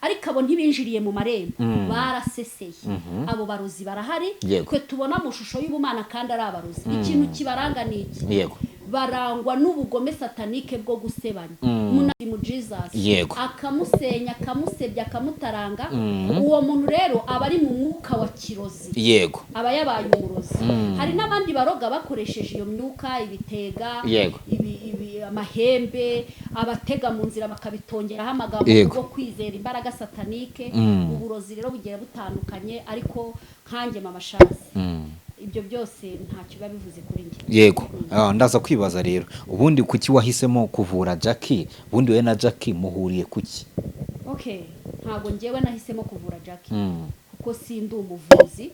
ariko abo ntibinjiriye mu marembo, baraseseye. Abo barozi barahari, twe tubona mu shusho y'ubumana kandi ari abarozi. Ikintu kibaranga ni iki? Barangwa n'ubugome satanike bwo gusebanya mu Jesus, akamusenya, akamusebya, akamutaranga. Uwo muntu rero aba ari mu mwuka wa kirozi, aba yabaye umurozi. Hari n'abandi baroga bakoresheje iyo myuka, ibitega, amahembe, abatega mu nzira bakabitongeraho amagambo yo kwizera imbaraga satanike. Uburozi rero bugiye butandukanye, ariko nkanjye mama Shansi, ibyo byose ntacyo biba bivuze kuri njye. Yego. Ndaza kwibaza rero, ubundi kuki wahisemo kuvura Jackie? Ubundi we na Jackie muhuriye kuki? Okay, ntago njyewe nahisemo kuvura Jackie kuko sindi umuvuzi,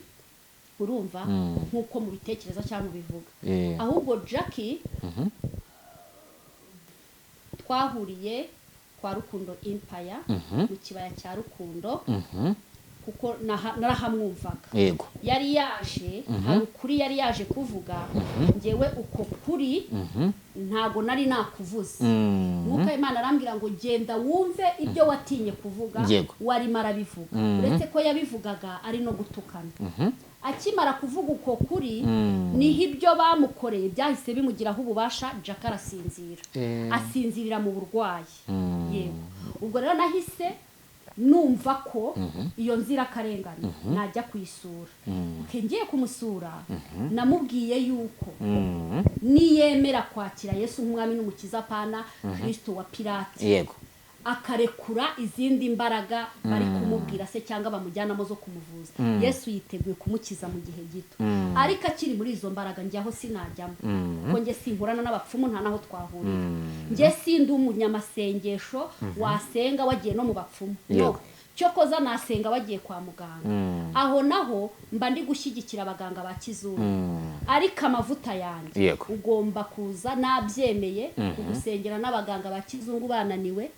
urumva, nkuko mubitekereza cyangwa mubivuga. Ahubwo Jackie twahuriye kwa Rukundo Empire, mu kibaya cya Rukundo, kuko narahamwumvaga. Yari yaje, hari ukuri yari yaje kuvuga, ngewe uko kuri ntago nari nakuvuze. Mwuka Imana arambwira ngo genda wumve ibyo watinye kuvuga, warimo arabivuga. Uretse ko yabivugaga ari no gutukana. Akimara kuvuga uko kuri, niho ibyo bamukoreye byahise bimugiraho ububasha. Jack arasinzira, asinzirira mu burwayi. Yego. Ubwo rero nahise numva ko iyo nzira karengane najya kuyisura. Ngiye kumusura, namubwiye yuko niyemera kwakira Yesu nk'umwami n'umukiza, pana Kristo wa Pilate, akarekura izindi mbaraga bari kumubwira se cyangwa bamujyanamo zo kumuvuza, Yesu yiteguye kumukiza mu gihe gito. Ariko akiri muri izo mbaraga njyaho sinajyamo, kuko njye sinkurana n'abapfumu, nta naho twahurira. Njye sindi umunyamasengesho wasenga wagiye no mu bapfumu, no cyokoza nasenga wagiye kwa muganga, aho naho mba ndi gushyigikira abaganga ba kizungu. Ariko amavuta yanjye ugomba kuza nabyemeye kugusengera n'abaganga ba kizungu bananiwe.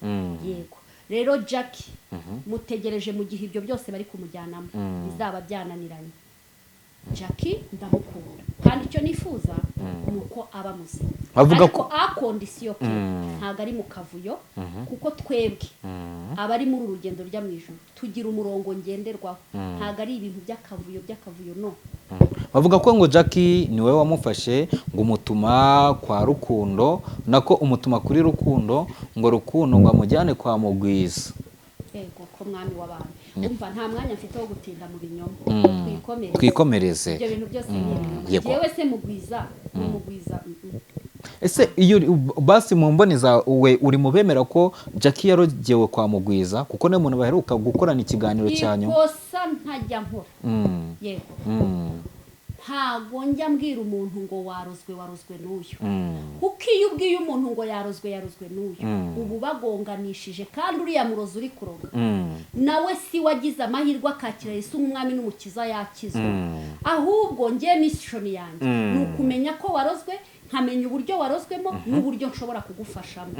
Yego. Rero Jackie mutegereje mu gihe ibyo byose bari kumujyanamo bizaba byananiranye. Jackie ndamukunda, kandi icyo nifuza nuko aba muzima, ariko a condition ke ntago ari mu kavuyo, kuko twebwe abari muri urugendo rujya mu ijuru tugira umurongo ngenderwaho, ntago ari ibintu by'akavuyo no. Bavuga ko ngo Jackie niwe wamufashe ngo umutuma kwa Rukundo, nako umutuma kuri Rukundo, ngo Rukundo ngo amujyane kwa Mugwiza. Yego, ko mwami w'abantu. Umva, nta mwanya mfite wo gutinda mu binyoma. Twikomereze. Twikomereze. Ibyo bintu byose ni ibinyoma. Jewe se Mugwiza, Mugwiza. Ese iyo basi mu mboni zawe uri mu bemera ko Jackie yarogewe kwa Mugwiza, kuko niwe muntu baheruka gukorana ikiganiro cya nyuma? Ikosa ntajya nkora, yego, ntago njya mbwira umuntu ngo warozwe, warozwe n'uyu, kuko iyo ubwiye umuntu ngo yarozwe, yarozwe n'uyu, ubu bagonganishije, kandi uriya murozi uri kuroga nawe si wagize amahirwe akakira Yesu nk'umwami n'umukiza yakizwa. Ahubwo njye mission yanjye ni ukumenya ko warozwe, nkamenya uburyo warozwemo n'uburyo nshobora kugufashamo.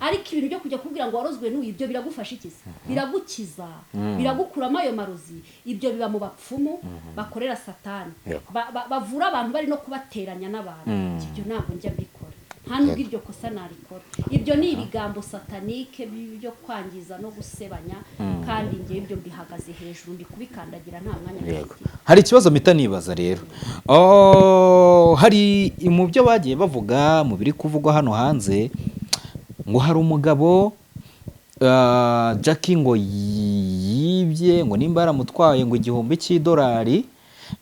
Ariko ibintu byo kujya kubwira ngo warozwe n'uyu, ibyo biragufasha iki se? Biragukiza? Biragukuramo ayo marozi? Ibyo biba mu bapfumu bakorera Satani, bavura abantu bari no kubateranya n'abantu. Ibyo ntabwo njya mbikora, nta nubwo iryo kosa narikora. Ibyo ni ibigambo satanique byo kwangiza no gusebanya, kandi njye ibyo mbihagaze hejuru, ndi kubikandagira, nta mwanya mbifitiye. Hari ikibazo mpita nibaza rero. Oh, hari mu byo bagiye bavuga, mu biri kuvugwa hano hanze, ngo hari umugabo Jackie ngo yibye, ngo nimba yaramutwaye ngo $1000,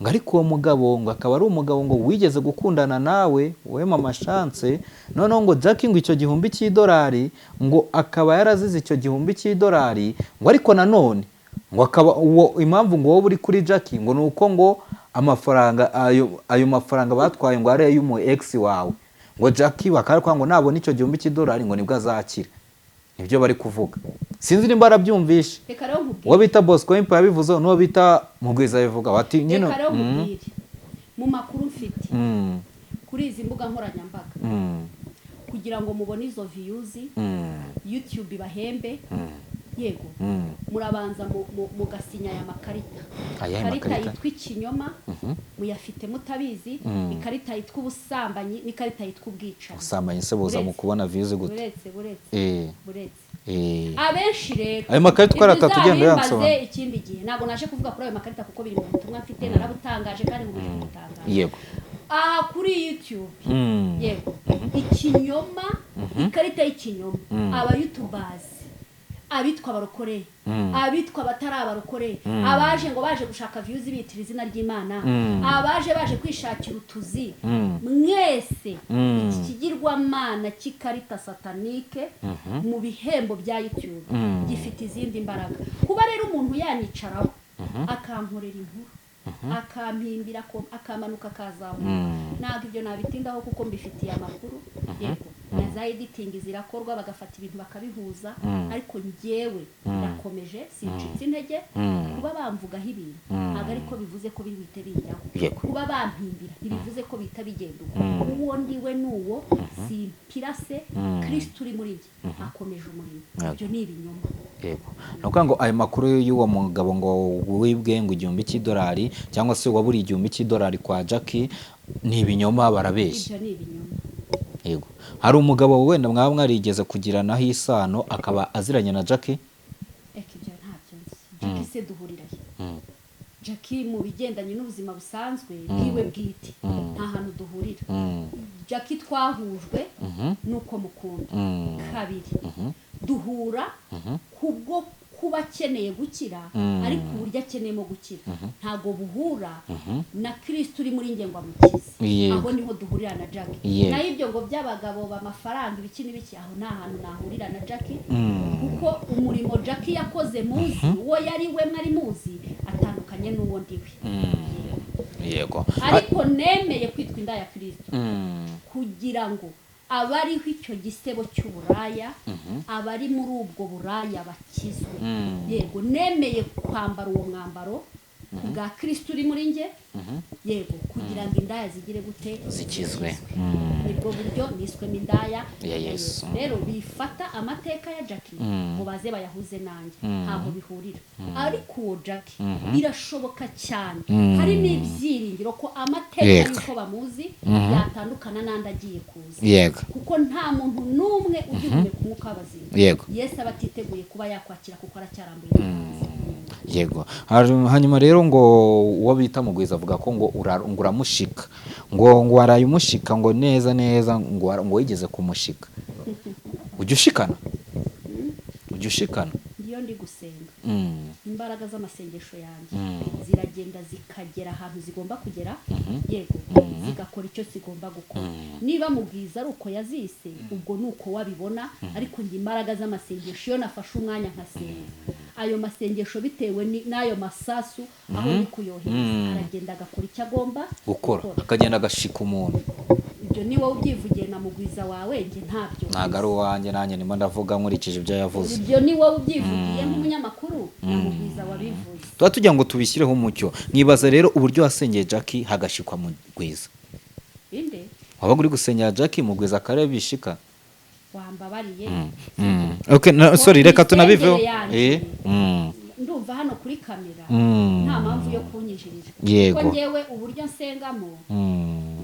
ngo ariko uwo mugabo ngo akaba ari umugabo ngo wigeze gukundana nawe, wowe Mama Chance. Noneho ngo Jackie ngo icyo $1000 ngo akaba yarazize icyo $1000, ngo ariko nanone ngo akaba uwo impamvu ngo wowe uri kuri Jackie ngo ni uko ngo amafaranga ayo mafaranga batwaye ngo ari ay'umu ex wawe, ngo Jackie bakaba ngo nabona icyo $1000 ngo nibwo azakira. Nibyo bari kuvuga, sinzi nimba arabyumvishe. Reka rero nkubwire. Uwo bita Bosco Impa yabivuze, n'uwo bita Mugwiza bivuga bati nyine. Reka rero nkubwire, mu makuru mfite kuri izi mbuga nkoranyambaga, kugira ngo mubone izo views, YouTube ibahembe, yego, murabanza mugasinya aya makarita. Ayahe Ikarita makarita? yitwa ikinyoma, muyafite mutabizi, ikarita yitwa ubusambanyi n'ikarita yitwa ubwicanyi. Ubusambanyi se buza mu Buretse. kubona views gute? Buretse, buretse, buretse. Abenshi rero, Ayo makarita uko ari ibyo atatu ugenda uzabimbaze uyansobanura. ikindi gihe. Ntabwo naje kuvuga kuri ayo makarita kuko biri mu butumwa mfite, narabutangaje kandi nkomeje kubutangaza aha kuri YouTube. Yego, ikinyoma, ikarita y'ikinyoma, aba youtubers, abitwa abarokore, abitwa abatari abarokore, abaje ngo baje gushaka views bitira izina ry'Imana, abaje baje kwishakira utuzi, mwese, iki kigirwamana cy'ikarita satanique mu bihembo bya YouTube gifite izindi mbaraga. Kuba rero umuntu yanicaraho akankorera inkuru, akampimbira, akamanuka, akazamuka, ntabwo ibyo nabitindaho kuko mbifitiye amakuru. Yego, na za editing zirakorwa, bagafata ibintu bakabihuza, ariko njyewe ndakomeje, sincitse intege. Kuba bamvugaho ibintu ntabwo ariko bivuze ko biri buhite bijyaho. Kuba bampimbira ntibivuze ko bihita bigenda uko. Uwo ndiwe n'uwo simpirase, Kristo uri muri njye akomeje umurimo. Ibyo ni ibinyoma. Yego, ni ukuvuga ngo ayo makuru y'uwo mugabo ngo wibwe ngo $1000 cyangwa se waburiye $1000 kwa Jackie ni ibinyoma, barabeshya? Ibyo ni ibinyoma. Yego, hari umugabo wenda mwaba mwarigeze kugiranaho isano akaba aziranye na Jackie? Eka, ibyo ntabyo nzi. Jackie se duhurira he? Jackie mu bigendanye n'ubuzima busanzwe bwiwe bwite nta hantu duhurira. Jackie twahujwe n'uko mukunda. Kabiri, duhura kubwo kuba akeneye gukira, ariko uburyo akeneyemo gukira ntabwo buhura na Kirisito uri muri nge ngo amukize. Aho niho duhurira na Jackie. Naho ibyo ngo by'abagabo b'amafaranga, ibiki n'ibiki, aho nta hantu nahurira na Jackie, kuko umurimo Jackie yakoze muzi, uwo yari we mwari muzi atandukanye n'uwo ndiwe. Ariko nemeye kwitwa inda ya Kirisito kugira ngo abariho icyo gisebo cy'uburaya, abari muri ubwo buraya bakizwe. Yego, nemeye kwambara uwo mwambaro ku bwa Kirisito uri muri nge, yego, kugira ngo indaya zigire gute? Zikizwe. Nibwo buryo niswemo indaya Ya Yesu. Rero bifata amateka ya Jackie ngo baze bayahuze nanjye, ntabwo bihurira. Ariko uwo Jackie birashoboka cyane, hari n'ibyiringiro ko amateka y'uko bamuzi yatandukana n'andi agiye kuza, kuko nta muntu n'umwe ugihumeka umwuka w'abazima Yesu aba atiteguye kuba yakwakira, kuko aracyarambuye ibiganza. Yego. Hanyuma rero ngo uwo bita Mugwiza avuga ko ngo ngo uramushika, ngo waraye umushika, ngo neza neza ngo wigeze kumushika. Ujya ushikana? Ujya ushikana? Ngiyo. Iyo ndi gusenga, imbaraga z'amasengesho yanjye ziragenda zikagera ahantu zigomba kugera, yego, zigakora icyo zigomba gukora. Niba Mugwiza ari uko yazise, ubwo ni uko wabibona, ariko njye imbaraga z'amasengesho, iyo nafashe umwanya nkasenga, ayo masengesho bitewe n'ayo masasu aho ndi kuyohereza, aragenda agakora icyo agomba gukora, akagenda agashika umuntu. Ibyo ni wowe ubyivugiye na Mugwiza wawe, njye ntabyo. Ntabwo ari uwanjye, nanjye ndimo ndavuga nkurikije ibyo yavuze. Ibyo ni wowe ubyivugiye nk'umunyamakuru na Mugwiza wabivuze. Tuba tugira ngo tubishyireho umucyo. Nkibaza rero uburyo wasengeye Jackie hagashikwa Mugwiza. Inde? Wabaga uri gusengera Jackie, Mugwiza akarere bishika. Wambabariye. Okay, no, sorry, reka tunabiveho. Yanjye. Ndumva hano kuri kamera nta mpamvu yo kunyinjirira, kuko ngewe uburyo nsengamo,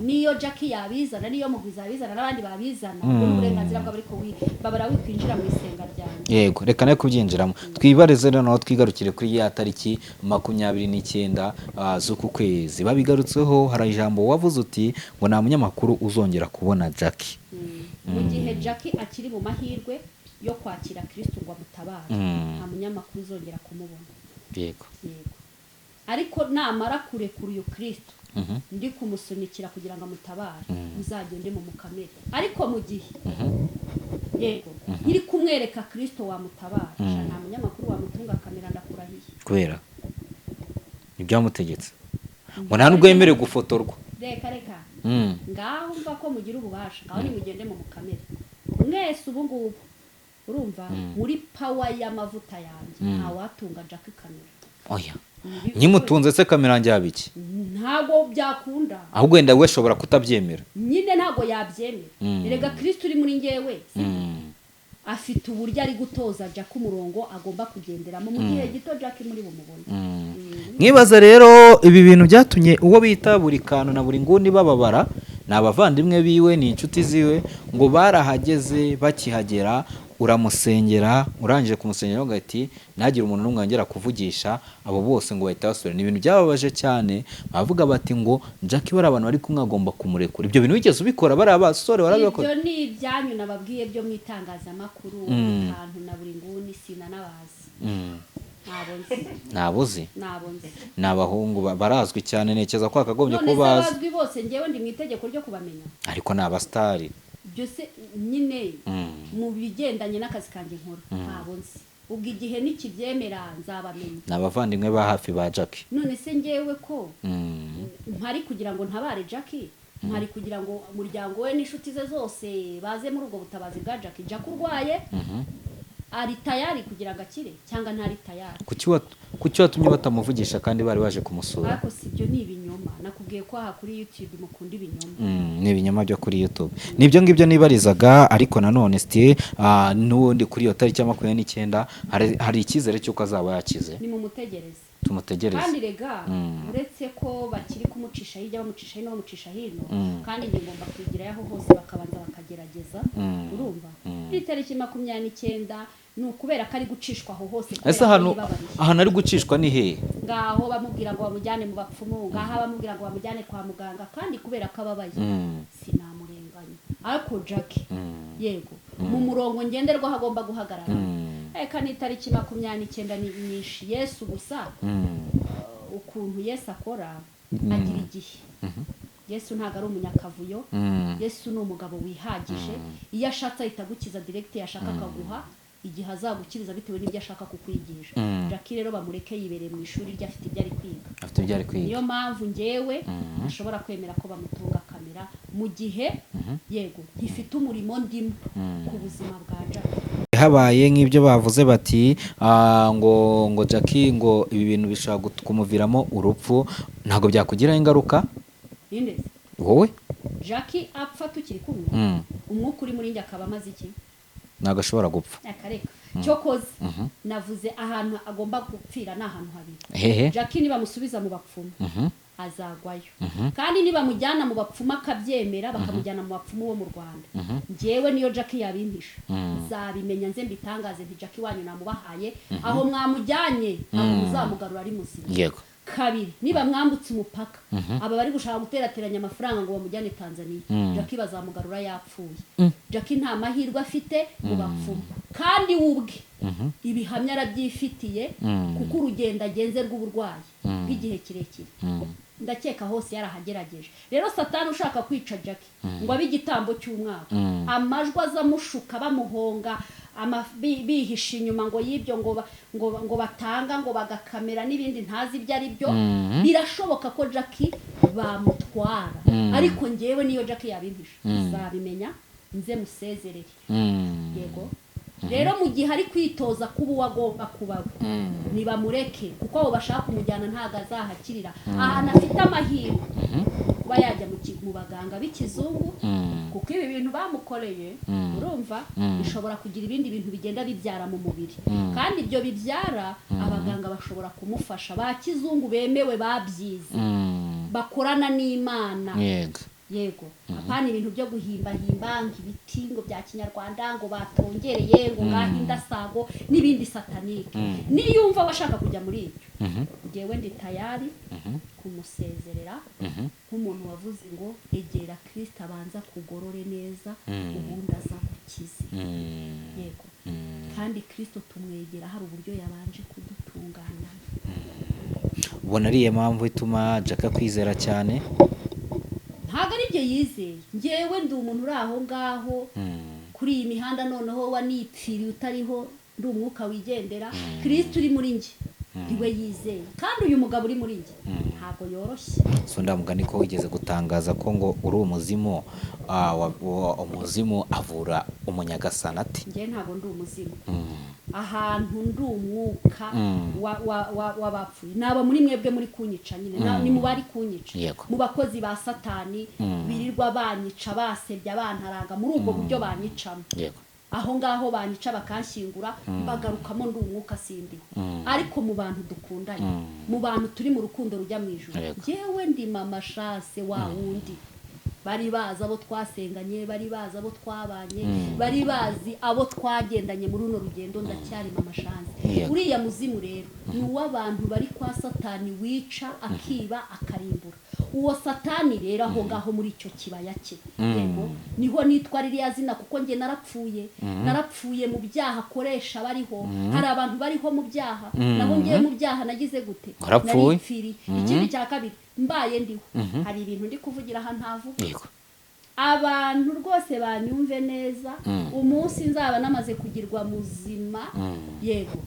niyo Jackie yabizana, niyo Mugwiza yabizana, n'abandi babizana, ubwo ni uburenganzira bwabo, ariko babara wikwinjira mu isenga ryanjye. Yego, reka nawe kubyinjiramo. Twibarize noneho, twigarukire kuri ya tariki 29 z'uku kwezi babigarutseho. Hari ijambo wavuze uti ngo nta munyamakuru uzongera kubona Jackie. Mu gihe Jackie akiri mu mahirwe yo kwakira Kristo ngo amutabare, nta munyamakuru uzongera kumubona. Yego, ariko namara kurekura uyu Kristo ndi kumusunikira kugira ngo amutabare, muzagende mu mukamere. Ariko mu gihe, yego, nkiri kumwereka Kristo wamutabara, sha, nta munyamakuru wamutunga kamera, ndakurahiye. Kubera ibyamutegetse ngo nta nubwo yemerewe gufotorwa. Reka reka. Ngaho mva ko mugira ububasha, ngaho nimugende mu mukamere mwese. Ubu ngubu urumva muri power y'amavuta yanjye, ntawatunga Jackie kamera. Oya, nyimutunze se kamera yanjye yaba iki? Ntabwo byakunda. Ahubwo wenda we ashobora kutabyemera. Nyine ntabwo yabyemera. Erega Kristo uri muri ngewe afite uburyo ari gutoza Jack umurongo agomba kugenderamo. Mu gihe gito Jack muri bumubone. Mwibaza rero ibi bintu byatumye uwo bita buri kantu na buri nguni bababara. Ni abavandimwe biwe, ni inshuti ziwe, ngo barahageze, bakihagera uramusengera, urangije kumusengera uvuga ati ntagire umuntu n'umwe wongera kuvugisha. Abo bose ngo bahita basubira. Ni ibintu byababaje cyane, bavuga bati ngo Jackie bari abantu bari kumwe agomba kumurekura. Ibyo bintu wigeze ubikora? Bariya basore warabikora? Ibyo ni ibyanyu nababwiye byo mu itangazamakuru. Kantu na buri nguni sinanabazi. Ntabwo nzi. Ntabuzi? Ntabwo nzi. Ni abahungu barazwi cyane, ntekereza ko hakagombye None se kuba bazi. abazwi bose ngewe ndi mu itegeko ryo kubamenya? Ariko ni abasitari. Byose nyine mu bigendanye n'akazi kanjye nkora, ntabwo nzi. Ubwo igihe nikibyemera nzabamenya. Ni abavandimwe ba hafi ba Jackie. None se ngewe ko mpari kugira ngo ntabare Jackie, mpari kugira ngo umuryango we n'inshuti ze zose baze muri ubwo butabazi bwa Jackie. Jackie urwaye ari tayari kugira ngo akire cyangwa ntari tayari? Kuki watumye batamuvugisha kandi bari baje kumusura? Ariko si ibyo, ni ibinyoma. Nakubwiye ko aha kuri YouTube mukunda ibinyoma. Ni ibinyoma byo kuri YouTube, nibyo ngibyo nibarizaga. Ariko nanone still n'ubundi kuri iyo tariki ya 29 hari icyizere cy'uko azaba yakize. Nimumutegereze. Tumutegereze. Kandi rega uretse ko bakiri kumucisha hirya, bamucisha hino, bamucisha hino, kandi njye ngomba kwigirayo aho hose bakabanza bakagerageza. Urumva kuri tariki 29 ni ukubera ko ari gucishwa aho hose, kubera Ese ko ahantu yibabariye. ahantu ari gucishwa ni hehe? Ngaho bamubwira ngo bamujyane mu bapfumu, ngaho bamubwira ngo bamujyane kwa muganga, kandi kubera ko ababaye sinamurenganya. Ariko Jackie, yego, mu murongo ngenderwaho agomba guhagarara. Reka, ni itariki 29 ni nyinshi. Yesu gusa, ukuntu Yesu akora, agira igihe. Yesu ntabwo ari umunyakavuyo. Yesu ni umugabo wihagije. Iyo ashatse ahita agukiza direct, yashaka akaguha igihe azagukiriza bitewe n'ibyo ashaka kukwigisha. Jackie rero bamureke, yibereye mu ishuri rye, afite ibyo ari kwiga. Afite ibyo ari kwiga. Niyo mpamvu ngewe ashobora kwemera ko bamutunga kamera mu gihe, yego, ntifite umurimo ndimo ku buzima bwa Jackie. Habaye nk'ibyo bavuze bati ngo Jackie ngo ibi bintu bishobora kumuviramo urupfu, ntabwo byakugiraho ingaruka? Ninde se? Wowe. Jackie apfa tukiri kumwe, umwuka uri muri njye akaba amaze iki? Ntabwo ashobora gupfa. Akareka cyokoze navuze ahantu agomba gupfira ni ahantu habiri. Hehe? Jackie nibamusubiza mu bapfumu azagwayo, kandi nibamujyana mu bapfumu akabyemera, bakamujyana mu bapfumu bo mu Rwanda, njyewe niyo Jackie yabimpisha nzabimenya, nze mbitangaze nti Jackie wanyu namubahaye, aho mwamujyanye ntabwo muzamugarura ari muzima. Kabiri, niba mwambutse umupaka, aba bari gushaka guterateranya amafaranga ngo bamujyane Tanzania, Jackie bazamugarura yapfuye. Jackie nta mahirwe afite mu bapfumu, kandi we ubwe Ibihamya arabyifitiye, kuko urugendo agenze rw'uburwayi bw'igihe kirekire, ndakeka hose yarahagerageje. Rero Satani ushaka kwica Jackie ngo abe igitambo cy'umwaka, amajwi azamushuka bamuhonga, bihisha inyuma ngo y'ibyo ngo batanga ngo bagakamera n'ibindi ntazi ibyo ari byo. Birashoboka ko Jackie bamutwara, ariko ngewe niyo Jackie yabimpisha nzabimenya nze musezerere. Yego. Rero mu gihe ari kwitoza kuba uwo agomba kuba we, nibamureke, kuko abo bashaka kumujyana ntabwo azahakirira. Ahantu afite amahirwe kuba yajya mu baganga b'ikizungu, kuko ibi bintu bamukoreye, urumva, bishobora kugira ibindi bintu bigenda bibyara mu mubiri, kandi ibyo bibyara abaganga bashobora kumufasha, ba kizungu bemewe babyize, bakorana n'Imana. Yego. Yego. Apana ibintu byo guhimbahimba ngo ibiti ngo bya kinyarwanda ngo batongereye ngo ngaho indasago n'ibindi satanike. Niyumva washaka kujya muri ibyo, ngewe ndi tayari kumusezerera nk'umuntu wavuze ngo egera Kristo abanza kugorore neza, ubundi aza gukize. Yego. Kandi Kristo tumwegera hari uburyo yabanje kudutunganya. Ubona ariye mpamvu ituma Jackie kwizera cyane? Ntabwo ari byo yizeye. Ngewe ndi umuntu uri aho ngaho kuri iyi mihanda, noneho wanipfiriye utariho, ndi umwuka wigendera. Kristo uri muri njye niwe yizeye, kandi uyu mugabo uri muri njye ntabwo yoroshye. So ndamugani ko wigeze gutangaza ko ngo uri umuzimu, umuzimu avura umunyagasana ati? Ngewe ntabwo ndi umuzimu. Ahantu ndi umwuka w'abapfuye. Naba muri mwebwe muri kunyica nyine, ni mu bari kunyica, mu bakozi ba Satani birirwa banyica, basebya, bantaranga muri ubwo buryo banyicamo. Aho ngaho banyica bakanshyingura, bagarukamo ndi umwuka sindiho. Ariko mu bantu dukundanye, mu bantu turi mu rukundo rujya mu ijuru, ngewe ndi mama Chance wa wundi bari bazi abo twasenganye, bari bazi abo twabanye, bari bazi abo twagendanye muri runo rugendo, ndacyari mama Chance. Uriya muzimu rero ni uw'abantu bari kwa Satani wica, akiba, akarimbura. Uwo Satani rero aho ngaho muri icyo kibaya cye, yego, niho nitwa ririya zina, kuko nge narapfuye, narapfuye mu byaha akoresha bariho. Hari abantu bariho mu byaha, nabo ngiye mu byaha nagize gute? Naripfiriye. Ikindi cya kabiri, mbaye ndiho, hari ibintu ndi kuvugira aha ntavuga. Abantu rwose banyumve neza, umunsi nzaba namaze kugirwa muzima, yego,